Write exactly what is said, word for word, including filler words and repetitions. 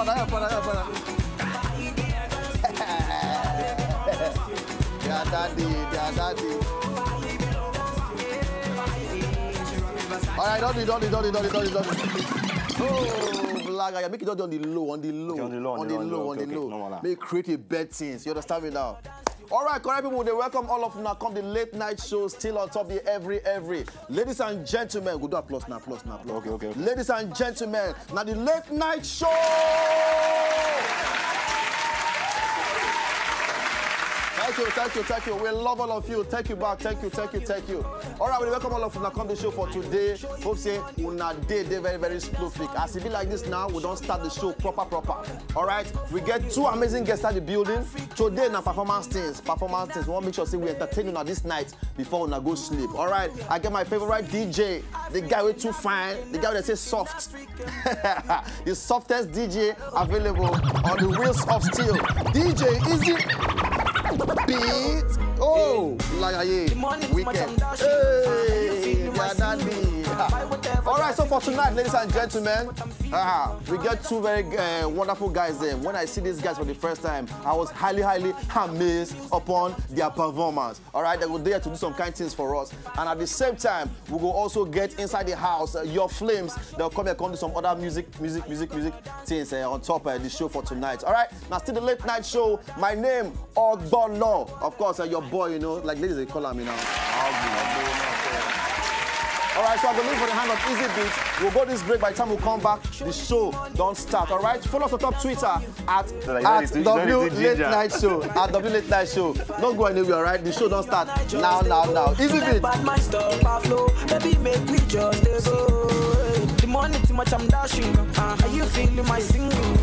Fire, fire, fire. Their daddy, their daddy. All right, don't do, don't do, don't do, don't do, don't do, don't do. Oh, Black Eye, make it on the low, on the low, okay, on the low, on the low, okay, on the okay, low. Normal. Make it create a bad things. You understand me now? All right, correct people, they welcome all of una come the late night show, still on top the every, every. Ladies and gentlemen, good applause now, applause now, applause. Okay, okay, okay. Ladies and gentlemen, now the late night show. Thank you, thank you, thank you. We love all of you. Thank you back. Thank you, thank you, thank you. All right, we welcome all of una come the show for today. Hope say una day, day very, very splofik. As it be like this now, we don't start the show proper, proper. All right, we get two amazing guests at the building. Today na performance things, performance things. We want make sure say we entertain una this night before una go sleep. All right, I get my favorite D J, the guy with too fine, the guy that say soft. The softest D J available on the wheels of steel. D J Easy Beat. Oh, like I wicked. Hey, yeah, daddy. All right, so for tonight, ladies and gentlemen, uh, we get two very uh, wonderful guys there. When I see these guys for the first time, I was highly, highly amazed upon their performance. All right, they were there to do some kind things for us, and at the same time, we will also get inside the house, uh, your flames. They'll come and come do some other music, music, music, music things uh, on top of the show for tonight. All right, now still the late night show. My name, Ogbolo. Of course, uh, your boy, you know, like ladies they call me now. All right, so I believe for the hand of Easy Beats. We'll go this break. By the time we come back, the show don't start. All right, follow us on top Twitter at, at W Late Night Show. At W Late Night Show. Don't go anywhere, all right? The show don't start now, now, now. Easy Beats. Bad mind stop, I flow. Baby, make me just go. The money too much, I'm dashing. Uh, are you feeling my single?